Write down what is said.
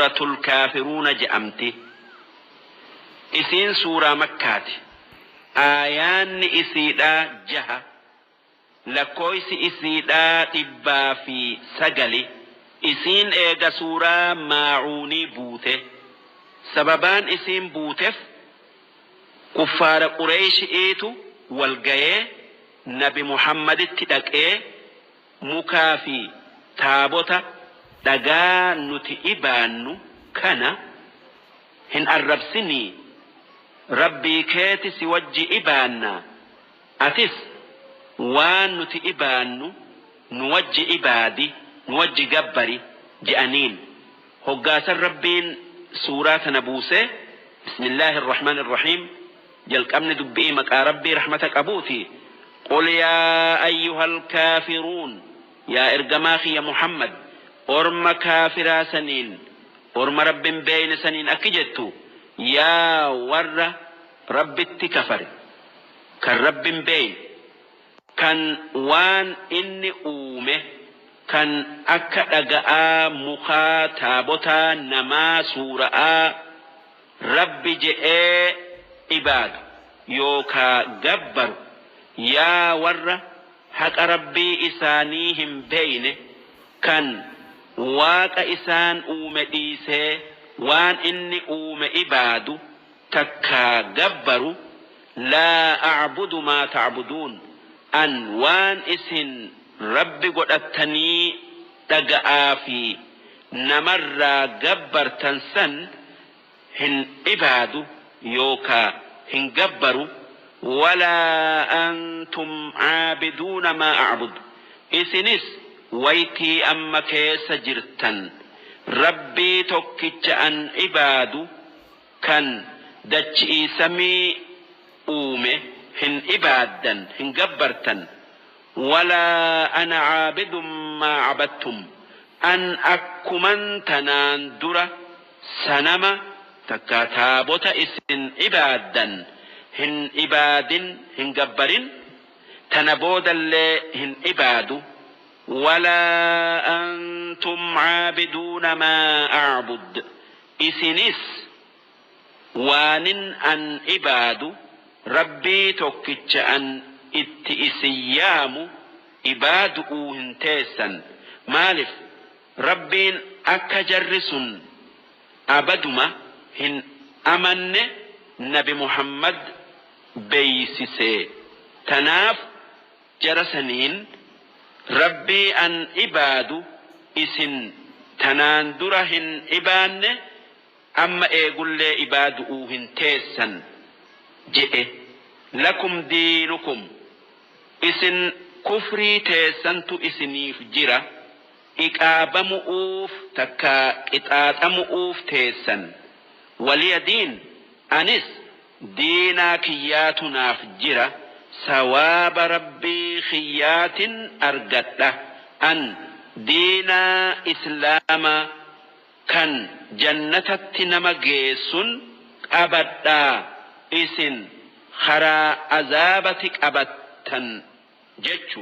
Suuratul Kaafiruuna je'amti. Isiin suuraa Makkaati. Aayaanni isiidhaa jaha. Lakkooysi isiidhaa 109. Isiin eega suuraa Maacuunii buute. Sababaan isiin buutef kuffaara Qureyshi'iitu wal gayee nabi Muhammaditti dhaqee mukaa fi taabota dhagaa nuti ibaannu kana hin arrabsinii Rabbii keeti si wajji ibaannaa atis waan nuti ibaannu nu wajji ibaadi nu wajji gabbari je'aniin. Hoggaa san Rabbiin suuraa tana buusee Bismillaahi arrahmaani arrahiim jalqabni dubbi'ii maqaa Rabbii rahmata qabuuti Qul yaa ayyuhal kaafiruun yaa ergamaa kiyya Muhammad orma kaafiraa saniin orma Rabbin beeyne saniin akki jettu yaa warra Rabbitti kafare kan Rabbin beeyne kan waan inni uume kan akka dhaga'aa, mukaa, taabotaa, namaa, suura'aa, Rabbi je'ee ibaadu, yookaa gabbaru, yaa warra haqa Rabbii isaanii hin beyne, kan Waaqa isaan uume dhiisee waan inni uume ibaadu, takkaa gabbaru, laa a'budu maa ta'buduun, an waan isin Rabbi godhattanii dhaga'aafii namarraa gabbartan san hin ibaadu yookaa hin gabbaru, walaa antum aabiduuna maa a'bud, isinis waytii amma keessa jirtan Rabbii tokkicha an ibaadu kan dachi'ii samii uume hin ibaaddan, hin gabbartan, walaa ana aabidun maa abadtum, an akkuman tanaan dura sanama takkaa taabota isin ibaaddan hin ibaadin, hin gabbarin, tana boodallee hin ibaadu, walaa antum aabiduuna maa a'bud, isinis waanin an ibaadu Rabbii tokkicha an itti isin yaamu ibaadu'uu hin teessan, maalif Rabbiin akka jarri sun abaduma hin amanne nabi Muhammad beysisee, tanaaf jara saniin Rabbii an ibaadu isin tanaan dura hin ibaanne amma eegullee ibaadu'uu hin teessan je'e. Lakum diinukum isin kufrii teessantu isiniif jira iqaabamu'uuf takkaa qixaaxamu'uuf teessan. Waliya diin anis diinaa kiyyaatu naaf jira sawaaba Rabbii kiyyaatin argadha an diinaa islaamaa kan jannatatti nama geessun qabadhaa isin karaa azaabati qabattan jechu.